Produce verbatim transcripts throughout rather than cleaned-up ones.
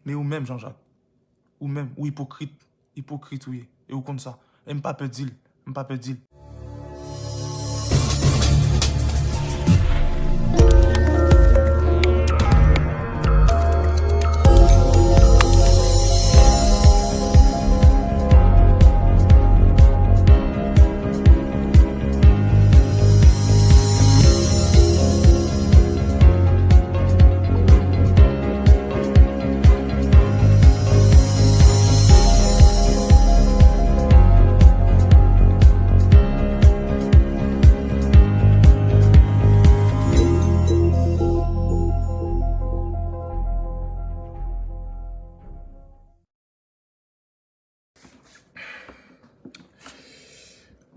Men ou menm, Jean-Jacques, ou menm, ou ipokrit. Ipokrit ou ye. E ou konn sa. E m pa pè di l. M pa pè di l.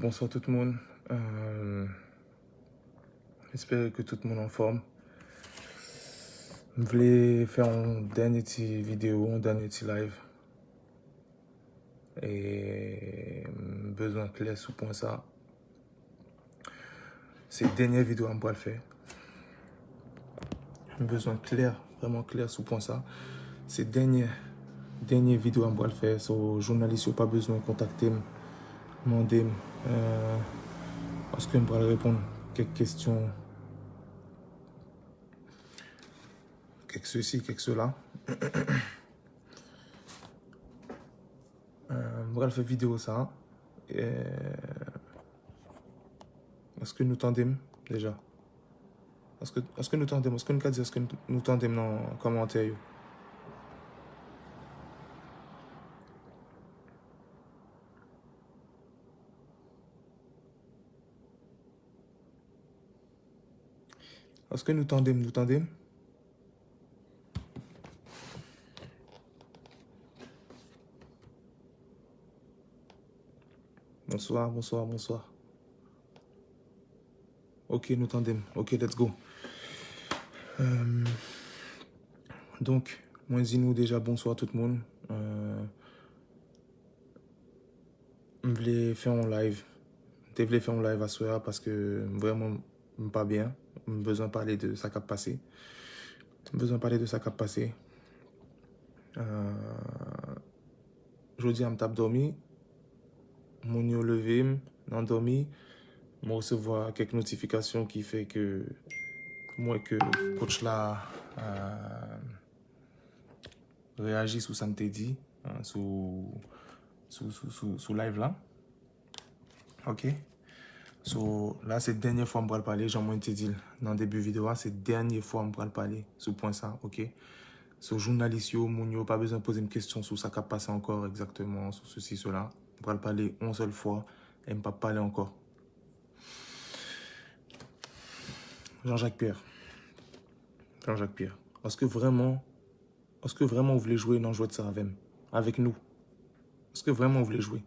Bonswa tout moun. Euh, espere ke tout moun anfòm. M vle fè yon dènye ti videyo, yon dènye ti live. E m bezwen klè sou pwen sa. Se dènye videyo a m pral fè. M bezwen klè, vrèman klè sou pwen sa. Se dènye, dènye videyo a m pral fè. So, jounalis yo pa bezwen kontakte m, mande m, euh, paske m pral reponn kèk kesyon, kèk sesi, kèk sela. Euh, m pral fè videyo sa. Euh, èske nou tande m deja? Èske, èske nou tande m? Èske nou ka di èske nou tande m nan kòmantè yo? Èske nou tande m? Nou tande m? Bonswa, bonswa, bonswa. Ok, nou tande m. Ok, let's go. Euh, donk, mwen di nou deja bonswa tout moun. Euh, M vle fè yon live. M te vle fè yon live aswè a paske m vrèman m pa byen. M bezwen pale de sa k ap pase. M bezwen pale de sa k ap pase. Euh, jodi a m t ap dòmi. Moun yo leve m nan dòmi. M resevwa kèk notifikasyon ki fè ke m wè ke coach la, euh, reyaji sou sa m te di, euh, sou, sou, sou, sou, sou live la. Ok? So, la se dènye fwa m pral pale, jan mwen te di l nan debi videyo a, se dènye fwa m pral pale sou pwen sa, ok? So, jounalis yo, moun yo pa bezwen poze m kesyon sou sa k ap pase ankò egzakteman, sou sesi, sela. M pral pale yon sèl fwa e m p ap pale ankò. Jean-Jacques Pierre. Jean-Jacques Pierre. Èske vrèman, èske vrèman ou vle jwe nan jwèt sa avè m? Avèk nou? Èske vrèman ou vle jwe?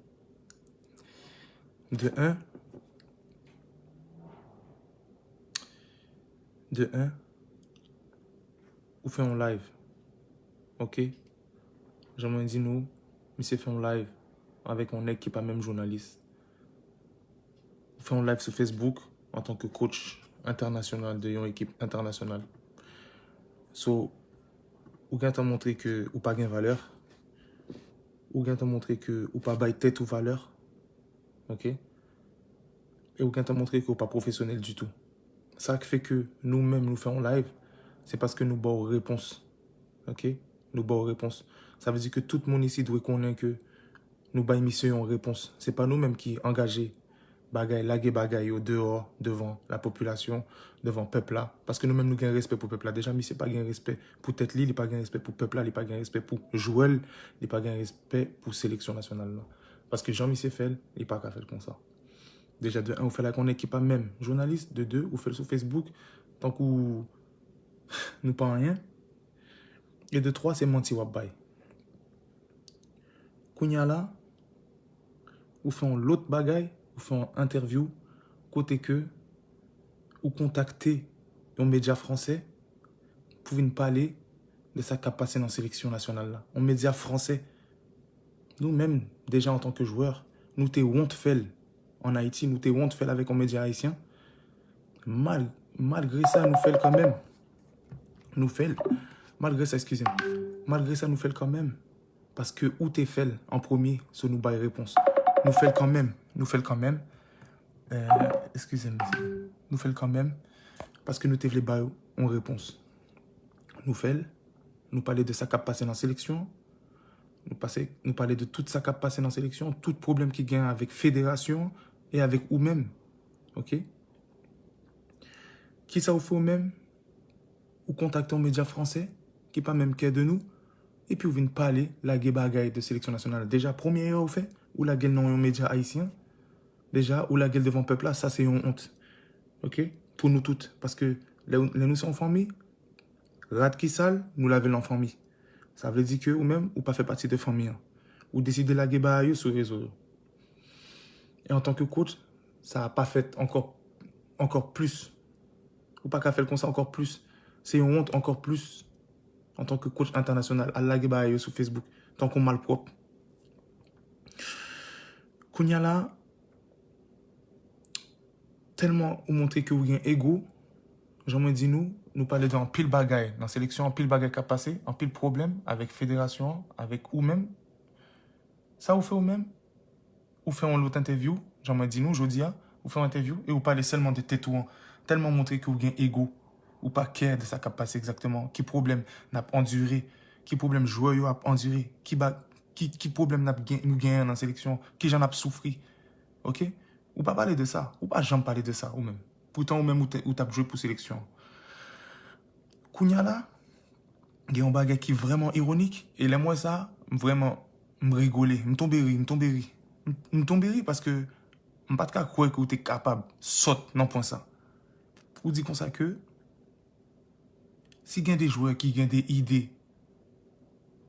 De un, de un, ou fè yon live. Ok? Jan mwen di nou, misye fè yon live avèk yon nèg ki pa menm jounalis. Ou fè yon live sou Facebook antanke coach entènasyonal de yon ekip entènasyonal. So, ou gentan montre ke ou pa gen valè. Ou gentan montre ke ou pa bay tèt ou valè. Ok? E ou gentan montre ke ou pa pwofesyonèl ditou. Sa k fè ke nou menm nou fè yon live, se paske nou ba w repons. Ok? Nou ba w repons. Sa vle di ke tout moun isi dwe konnen ke nou bay misye yon repons. Se pa nou menm ki angaje bagay, lage bagay yo deyò, devan lapopilasyon, devan pèp la. Paske nou menm nou gen respè pou pèp la. Deja, misye pa gen respè pou tèt li, li pa gen respè pou pèp la, li pa gen respè pou jwè l, li pa gen respè pou seleksyon nasyonal la. Paske jan misye fè l, li pa ka fè l konsa. Deja, de un, ou fè l ak yon nèg ki pa menm jounalis. De de, ou fè l sou Facebook, tankou nou pa anyen. E de twa, se manti w ap bay. Kounye a la, ou fè yon lòt bagay, ou fè yon entèvyou, kote ke ou kontakte yon medya fransè pou vin pale de sa k ap pase nan seleksyon nasyonal la. Yon medya fransè. Nou menm, deja antanke jwè, nou te wont fè l ann Ayiti, nou te wont fè l avèk yon medya ayisyen. Mal-, malgre sa, nou fè l kanmenm. Nou fè l. Malgre sa, eskize m. Malgre sa, nou fè l kanmenm. Paske ou te fè l an premye, so nou bay repons. Nou fè l kanmenm. Nou fè l kanmenm. Euh, eskize m, mesye. Nou fè l kanmenm. Paske nou te vle bay yon repons. Nou fè l. Nou pale de sa k ap pase nan seleksyon. Nou pase, nou pale de tout sa k ap pase nan seleksyon, tout pwoblèm ki gen avèk federasyon e avèk ou menm. Oke? Kisa ou fè ou menm? Ou kontakte yon medya fransè ki pa menm kè de nou, epi ou vin pale, lage bagay de seleksyon nasyonal. Deja, premye erè ou fè, ou lage l nan yon medya ayisyen. Deja, ou lage l devan pèp la, sa se yon wont. Oke? Pou nou tout. Paske lè, lè nou se yon fanmi, rad ki sal, nou lave l an fanmi. Sa vle di ke ou menm, ou pa fè pati de fanmi an. Ou deside lage bagay yo sou rezo yo. E antanke coach, sa pa fèt ankò, ankò plis. Ou pa ka fè l konsa ankò plis. Se yon wont ankò plis. Antanke coach entènasyonal, al lage bagay yo sou Facebook, tankou malpwòp. Kounye a la, tèlman ou montre ke ou gen ego, jan mwen di nou, nou pale de anpil bagay nan seleksyon, anpil bagay k ap pase, anpil pwoblèm avèk federasyon an, avèk ou menm. Sa ou fè ou menm? Ou fè yon lòt entèvyou, jan mwen di nou jodi a, ou fè yon entèvyou e ou pale sèlman de tèt ou an. Tèlman montre ke ou gen ego, ou pa kè de sa k ap pase egzakteman, ki pwoblèm n ap andire, ki pwoblèm jwè yo ap andire, ki ba, ki, ki pwoblèm n ap gen, nou genyen nan seleksyon, kijan n ap soufri. Oke? Ou pa pale de sa, ou pa janm pale de sa ou menm. Poutan ou menm ou te, ou t ap jwe pou seleksyon. Kounye a la, gen yon bagay ki vrèman ironik, e lè m wè sa, m vrèman, m rigole, m tonbe ri, m tonbe ri. M, m tonbe ri paske m pa t ka kwè ke w te kapab sòt nan pwen sa. Ou di konsa ke si gen de jwè ki gen de ide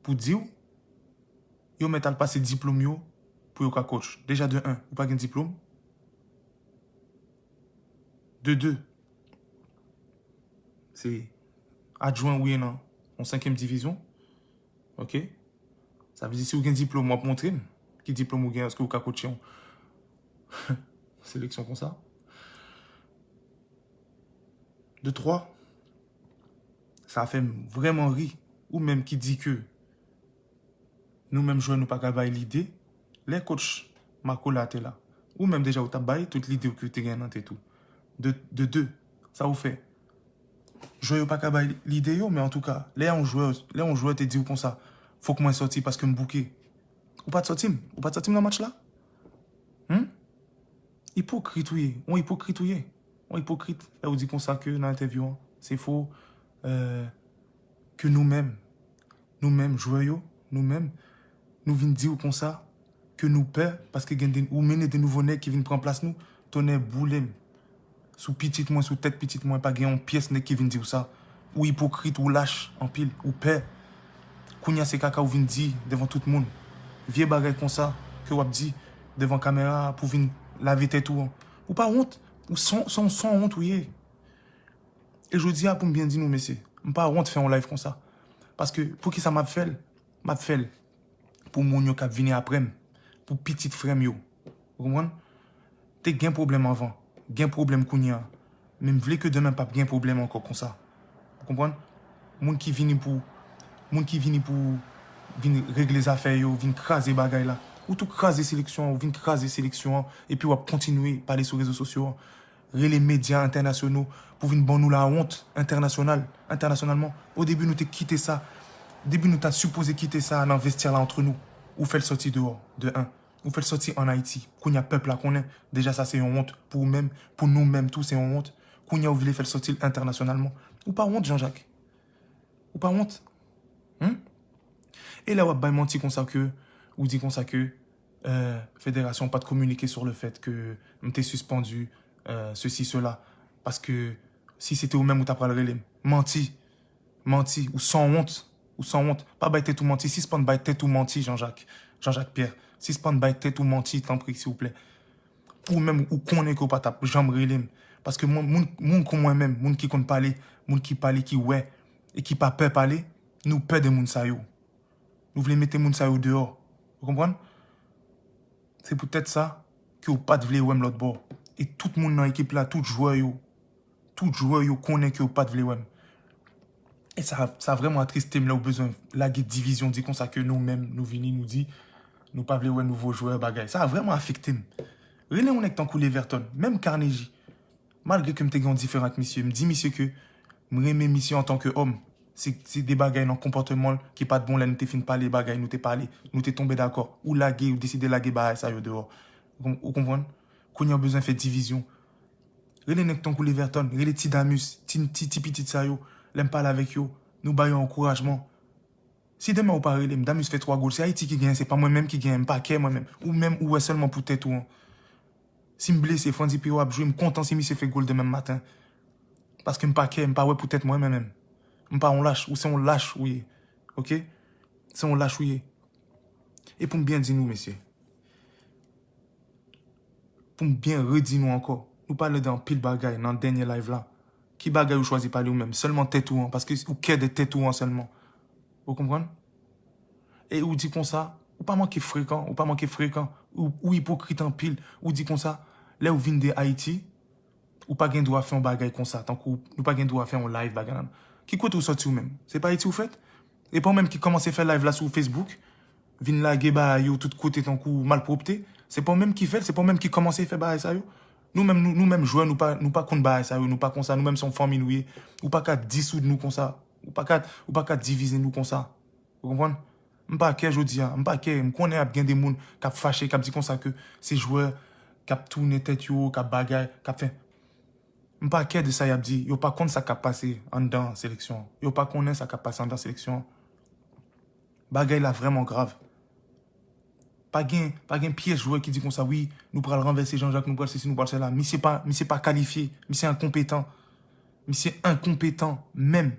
pou di w, yo mèt al pase diplòm yo pou yo ka coach. Deja de un, ou pa gen diplòm. De de, se adjwen ou ye nan yon senkyèm divizyon. Oke? Sa vle di si ou gen diplòm, w ap montre m ki diplòm ou gen, èske ou ka coache yon seleksyon konsa? De twa, sa fè m vrèman ri. Ou menm ki di ke nou menm jwè nou pa ka bay lide. Lè coach Marco la te la, ou menm deja ou t ap bay tout lide ou ki te gen nan tèt ou. De, de de, sa ou fè? Jwè yo pa ka bay lide yo, men antouka, lè yon jwè, lè yon jwè te di w konsa, fòk mwen sòti paske m bouke. Ou pa t sòti m, ou pa t sòti m nan match la? Hmm? Ipokrit ou ye, yon ipokrit ou ye. Yon ipokrit, lè ou di konsa ke nan entèvyou an, se fo, euh, ke nou menm, nou menm, jwè yo, nou menm, nou vin di w konsa ke nou pè, paske gen de, ou mennen de nouvo nèg ki vin pran plas nou, tonnè boule m. Sou pitit mwen, sou tèt pitit mwen, pa gen yon pyès nèg ki vin di w sa. Ou ipokrit, ou lach anpil, ou pè. Kounye a se kaka ou vin di devan tout moun. Vye bagay konsa ke w ap di devan kamera a pou vin lave tèt ou an. Ou pa wont, ou san, san, san wont ou ye. E jodi a, pou m byen di nou, mesye, m pa wont fè yon live konsa. Paske, poukisa m ap fè l? M ap fè l pou moun yo k ap vini apre m, pou pitit frè m yo. Ou konprann? Te gen pwoblèm anvan, gen pwoblèm kounye a. Men m vle ke demen p ap gen pwoblèm ankò konsa. Ou konprann? Moun ki vini pou, moun ki vini pou vin regle zafè yo, vin kraze bagay la. Ou tou kraze seleksyon an, ou vin kraze seleksyon an, epi w ap kontinye pale sou rezo sosyo an. Rele medya entènasyonal pou vin ban nou lawont entènasyonal, entènasyonalman. O debi nou te kite sa. Debi nou ta sipoze kite sa nan vestyè la antre nou. Ou fè l sòti deyò, de un. Ou fè l sòti ann Ayiti. Kounye a pèp la konnen, deja sa se yon wont pou ou menm, pou nou menm tou se yon wont. Kounye a ou vle fè l sòti l entènasyonalman. Ou pa wont, Jean-Jacques? Ou pa wont? Hmm? E lè w ap bay manti konsa ke, ou di konsa ke, euh, federasyon pa t kominike sur le fait que m te sispann, euh, ceci, cela. Paske si se te ou menm, ou ta pral rele m. Manti. Manti. Ou san wont. Ou san wont. Pa bay tèt ou manti. Sispann bay tèt ou manti, Jean-Jacques. Jean-Jacques Pierre. Sispann bay tèt ou manti, tanpri, silvouplè. Ou menm, ou konnen ke w pa t ap janm rele m. Paske mwen, moun, moun kon mwen menm, moun ki konn pale, moun ki pale, ki wè, e ki pa pè pale, nou pè de moun sa yo. Nou vle mete moun sa yo deyò. Ou konprann? Se poutèt sa ke w pa t vle wè m lòt bò. E tout moun nan ekip la, tout jwè yo, tout jwè yo konnen ke yo pa t vle wè m. E sa, sa vrèman atriste m lè w bezwen lage divizyon, di konsa ke nou menm, nou vini, nou di, nou pa vle wè nouvo jwè bagay. Sa vrèman afekte m. Rele yon nèg tankou Leverton, menm Carnegie. Malgre ke m te gen yon diferan ak misye, m di misye ke m renmen misye antanke òm. Se, se de bagay nan konpòteman l ki pa t bon lè nou te fin pale bagay, nou te pale, nou te tonbe dakò. Ou lage, ou deside lage bagay sa yo deyò. Ou konprann? Kounye a w bezwen fè divizyon. Rele nèg tankou Leverton, rele ti Damus, ti, ti, ti pitit sa yo, lè m pale avèk yo, nou ba yo ankourajman. Si demen ou pa rele m, Damus fè twa gòl, se Ayiti ki genyen, se pa mwen menm ki genyen, m pa kè mwen menm. Ou menm, ou wè sèlman pou tèt ou an. Si m blese, Frandy Pierrot ap jwe, m kontan si misye fè gòl demen maten. Paske m pa kè, m pa wè pou tèt mwen menm menm. M pa yon lach, ou se yon lach ou ye. Oke? Se yon lach ou ye. E pou m byen di nou, mesye, pou m byen redi nou ankò, nou pale de anpil bagay nan dènye live la. Ki bagay ou chwazi pale ou menm? Sèlman tèt ou an, paske ou kè de tèt ou an sèlman. Ou konprann? E ou di konsa, ou pa manke frekan, ou pa manke frekan, ou, ou ipokrit anpil. Ou di konsa, lè ou vin de Ayiti, ou pa gen dwa fè yon bagay konsa, tankou nou pa gen dwa fè yon live bagay nan. Ki kote ou sòti ou menm? Se pa Ayiti ou fèt? E pa ou menm ki kòmanse fè live la sou Facebook, vin lage bagay yo tout kote tankou malpwòpte? Se pa ou menm ki fè l, se pa ou menm ki kòmanse fè bagay sa yo? Nou menm, nou, nou menm jwè, nou pa, nou pa konn bagay sa yo, nou pa konsa, nou menm se yon fanmi nou ye. Ou pa ka disoud nou konsa, ou pa ka, ou pa ka divize nou konsa. Ou konprann? M pa kè jodi a, m pa kè, m konnen ap gen de moun k ap fache, k ap di konsa ke se jwè k ap tounen tèt yo, k ap bagay, k ap fè. M pa kè de sa y ap di, yo pa konn sa k ap pase anndan seleksyon an. Yo pa konnen sa k ap pase anndan seleksyon an. Bagay la vrèman grav. Pa gen, pa gen pyès jwè ki di konsa, wi, nou pral ranvèse Jean-Jacques, nou pral sesi, nou pral sela. Misye pa, misye pa kalifye, misye enkonpetan. Misye enkonpetan menm.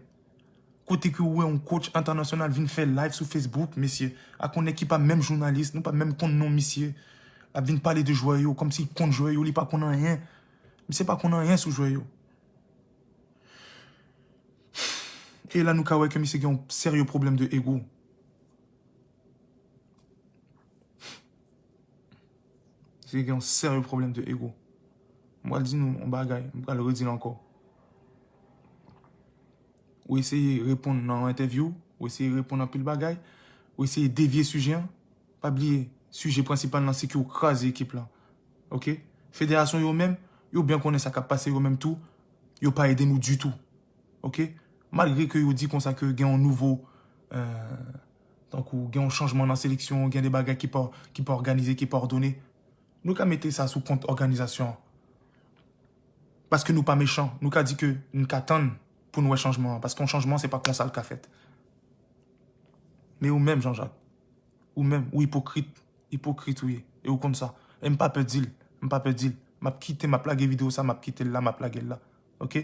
Kote ke ou wè yon coach entènasyonal vin fè live sou Facebook, mesye, ak yon nèg ki pa menm jounalis, nou pa menm konn non misye, l ap vin pale de jwè yo, kòmsi l konn jwè yo, li pa konn anyen. Misye pa konn anyen sou jwè yo. E la nou ka wè ke misye gen yon serye pwoblèm de ego. Misye gen yon serye pwoblèm de ego. M pral di nou yon bagay, m pral redi l ankò. Ou eseye reponn nan yon entèvyou, ou eseye reponn anpil bagay, ou eseye devye sijè an. Pa bliye, sijè prensipal lan se ke ou kraze ekip lan. Oke? Federasyon yo menm, yo byen konnen sa k ap pase yo menm tou, yo pa ede nou ditou. Oke? Malgre ke yo di konsa ke gen yon nouvo, euh, tankou gen yon chanjman nan seleksyon, gen de bagay ki pa, ki pa òganize, ki pa òdone, nou ka mete sa sou kont òganizasyon an. Paske nou pa mechan, nou ka di ke n ka tann pou n wè chanjman an. Paske yon chanjman, se pa konsa l ka fèt. Men ou menm, Jean-Jacques, ou menm, ou ipokrit. Ipokrit ou ye. E ou konn sa. E m pa pè di l. M pa pè di l. M ap kite, m ap lage videyo sa, m ap kite l la, m ap lage l la. Oke?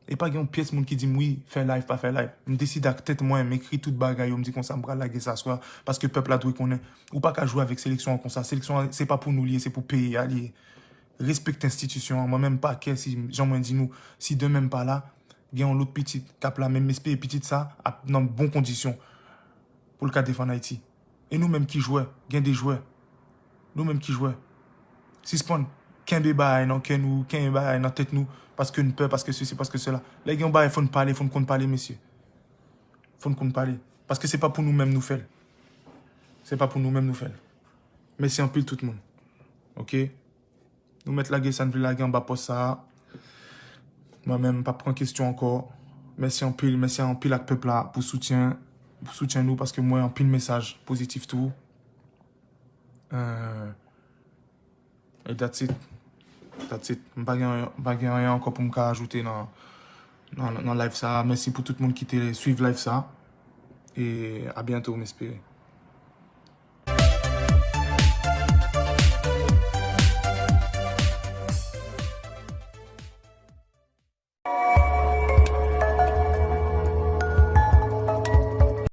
E pa gen yon pyès moun ki di m, wi, fè live, pa fè live. M deside ak tèt mwen, m ekri tout bagay yo, m di konsa, m pral lage sa aswè a, paske pèp la dwe konnen. Ou pa ka jwe avèk seleksyon an konsa. Seleksyon an, se pa pou nou li ye, se pou peyi a li ye. Respekte enstitisyon an. Mwen menm, m pa kè si, jan mwen di nou, si demen m pa la, gen yon lòt pitit k ap la, men m espere pitit sa ap nan bon kondisyon pou l ka defann Ayiti. E nou menm ki jwè, gen de jwè. Nou menm ki jwè. Sispann kenbe bagay nan kè nou, kenbe bagay nan tèt nou, paske n pè, paske sesi, paske sela. Lè gen yon bagay, fò n pale, fò n konn pale, mesye. Fò n konn pale. Paske se pa pou nou menm nou fè l. Se pa pou nou menm nou fè l. Mèsi anpil tout moun. Oke? Nou mèt lage sa n vle lage anba pòs sa a. Mwen menm, m p ap pran kesyon ankò. Mèsi anpil, mèsi anpil ak pèp la pou soutyen, pou soutyen nou, paske m wè anpil mesaj pozitif tou. Euh, e that's it. That's it. M pa gen, m pa gen anyen ankò pou m ka ajoute nan, nan, nan live sa a. Mèsi pou tout moun ki te swiv live sa a. E a byento, m espere.